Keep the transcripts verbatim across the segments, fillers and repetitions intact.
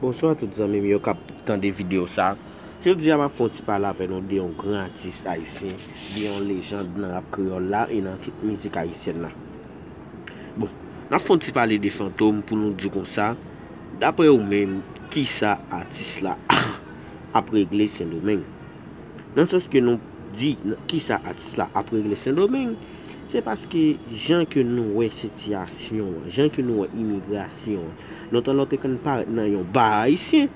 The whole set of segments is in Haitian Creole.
Bonswa tout zanmi m yo k ap tande videyo sa. Jodi a m ap fè yon ti pale avè nou de yon gran atis ayisyen, de yon lejand nan rap kreyòl la e nan tout mizik ayisyèn la. Bon, n ap fè yon ti pale de Fantom pou nou di konsa, daprè ou menm, kisa atis la ap regle Sendomeng? Nan sans ke nou di kisa atis la ap regle Sendomeng, se paske jan ke nou wè sitiyasyon an, jan ke nou wè imigrasyon an. Lontan lè w te konn parèt nan yon ba ayisyen,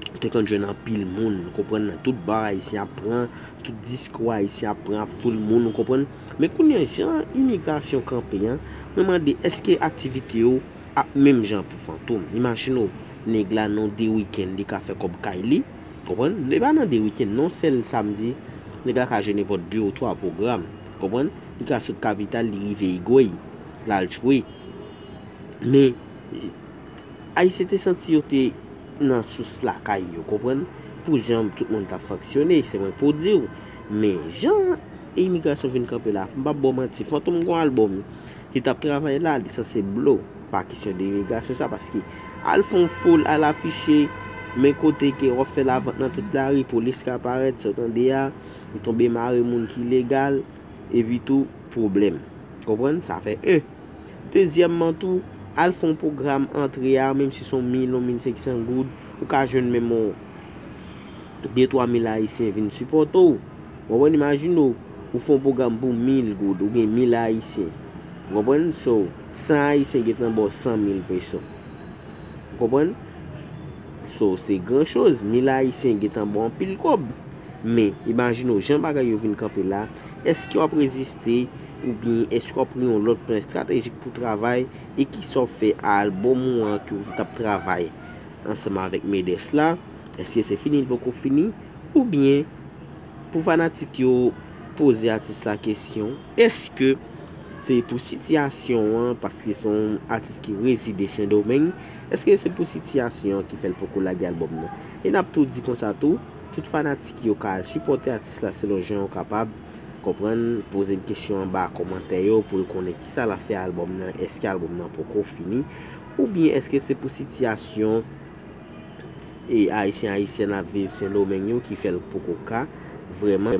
ou te konn jwenn anpil moun, ou konprann, nan tout ba ayisyen ap pran, tout diskou ayisyen ap pran, ap foul moun, ou konprann. Men kounye a, jan imigrasyon kanpe an, mwen mande èske aktivite yo ap menm jan pou Fantom? Imajine w, nèg la nan de wikenn li ka fè kòb kay li, konprann? Li pa nan de wikenn, nan sèl samdi, nèg la ka jwenn nenpòt de ou twa pwogram, konprann? Li ka sot kapital, li rive Igwey, l al jwe. Men, Ayisyen te santi yo te nan sous lakay yo, konprann? Pou jan tout moun t ap fonksyone, se mwen pou di w. Men, jan imigrasyon vin kanpe la, m p ap ba w manti, Fantom gon albòm ki t ap travay la, li sanse blo. Pa kesyon de imigrasyon sa, paske al fè yon foul, al afiche, men kote ke w ap fè lavant nan tout lari, polis ka parèt, sa w tande a, ou tonbe mare moun ki legal, epi tou, pwoblèm. Konprann? Sa fè en. Dezyèmman tou, al fè yon pwogram antre a, menm si se yon mil, yon mil senk san goud, ou ka jwenn menm yon de twa mil ayisyen vin sipòte w. Ou konprann? Imajine w, ou fè yon pwogram pou mil goud, ou gen mil ayisyen. Ou konprann? So, san ayisyen gentan ba w san mil peso. Ou konprann? So, se gran choz. Mil ayisyen gentan ba w anpil kòb. Men, imajine w, jan bagay yo vin kanpe la, èske w ap reziste oubyen èske w ap pran yon lòt plan estratejik pou travay e kisa w ap fè a albòm ou an ke w t ap travay ansanm avèk Medès la? Èske se fini l poko fini? Oubyen, pou fanatik yo poze atis la kesyon, èske se pou sitiyasyon an, paske se yon atis ki rezide Sendomeng, èske se pou sitiyasyon an ki fè l poko lage albòm nan? E n ap tou di konsa tou, tout fanatik yo ka al sipòte atis la selon jan yo kapab, konprann, poze l kesyon anba kòmantè yo pou l konnen kisa l ap fè albòm nan, èske albòm nan poko fini, oubyen èske se pou sitiyasyon e ayisyen ayisyèn ap viv Sendomeng yo ki fè l poko ka vrèman